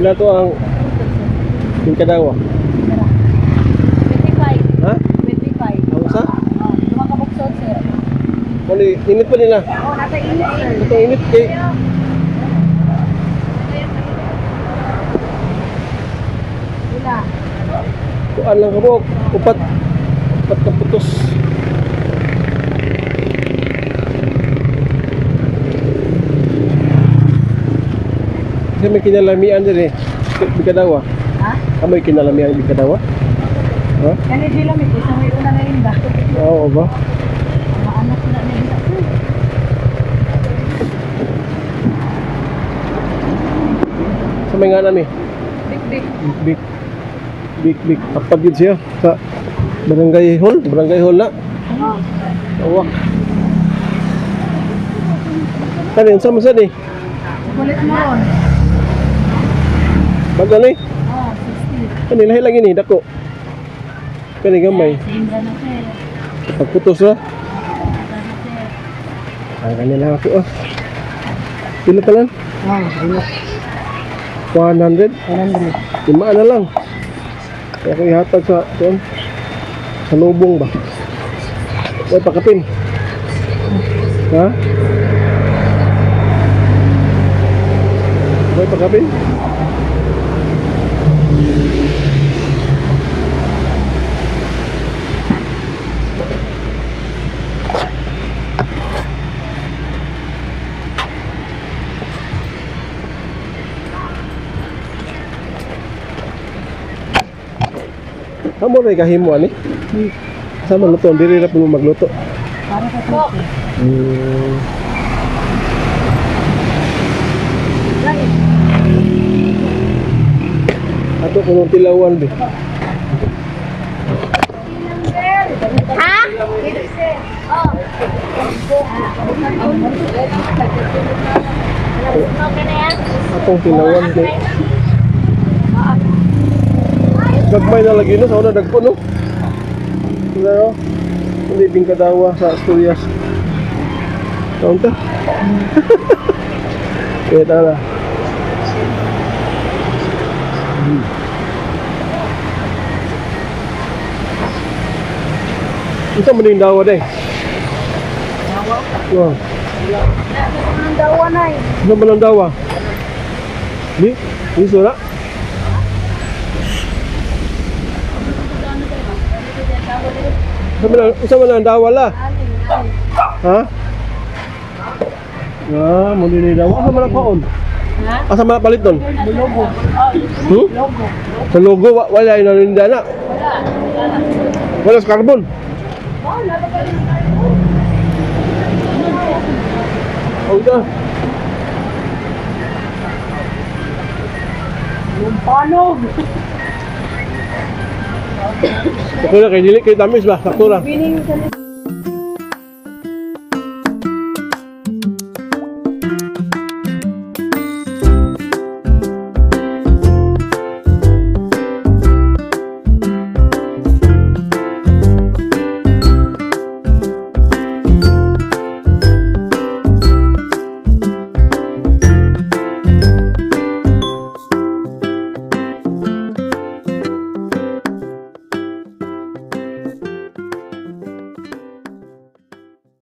Pila to ang Bingkadawa? 25. Ha? 25. Ang usa? Oh, duha ka buksod, sir. Wala, init pa nila. Oh, nasa init, sir. Ito init kay Wala. Kuan lang kabuok. Upat. Upat ka putos. Kasi may kinalamian din eh. Bikadawa. Ha? Ah, may kinalamian Bikadawa? Ha? Kani di lang ito sa may una na rin ba? Oo ba? Maanak na nila, sir. Sa may nga nami. Big big. Big Big Big. Tapad yun siya. Sa Barangay Hall. Barangay Hall na. Oh. Awak. Kani, unsa man sad eh? Kulit mo ron. Bago ni? Oh, 60. Kani lahi lang ini dako. Kani gamay. Sa Indra na, sir. Pagputos ra. Indra na, sir. Ang kanya lang ako oh. Pila talan? Oh, 100. 100. Lima na lang. Kaya ko ihatag sa kuan. Sa lubong ba? Uy, pakapin. Ha? Uy, pakapin. Amo rin kahimo ani? Sa man luto, diri ra po mo magluto. Para sa cook. Ato kunong tilawan be. Ha? Oh. Okay na yan? Atong tilawan kay gagmay na lagi no sa una dagko no. Pero hindi bingkadawa sa Asturias. Taon ta. Kaya tara. Unsa man yung dawa day? Dawa? Oh. Ang dawa na eh. Unsa man ang dawa? Di? Di sura? Unsa man ang dawa la? Ha? Ah, mo ni dawa. Asa man ang kaon? Ha? Asa man ang palit nun? Logo. Hmm? Logo. Sa logo, wala yung naninda na. Wala. Wala. Wala sa carbon. Wala pa rin. Oh, ito. Lumpanog. Okay na, kay dili kay tamis ba? Sakto ra. Bining sa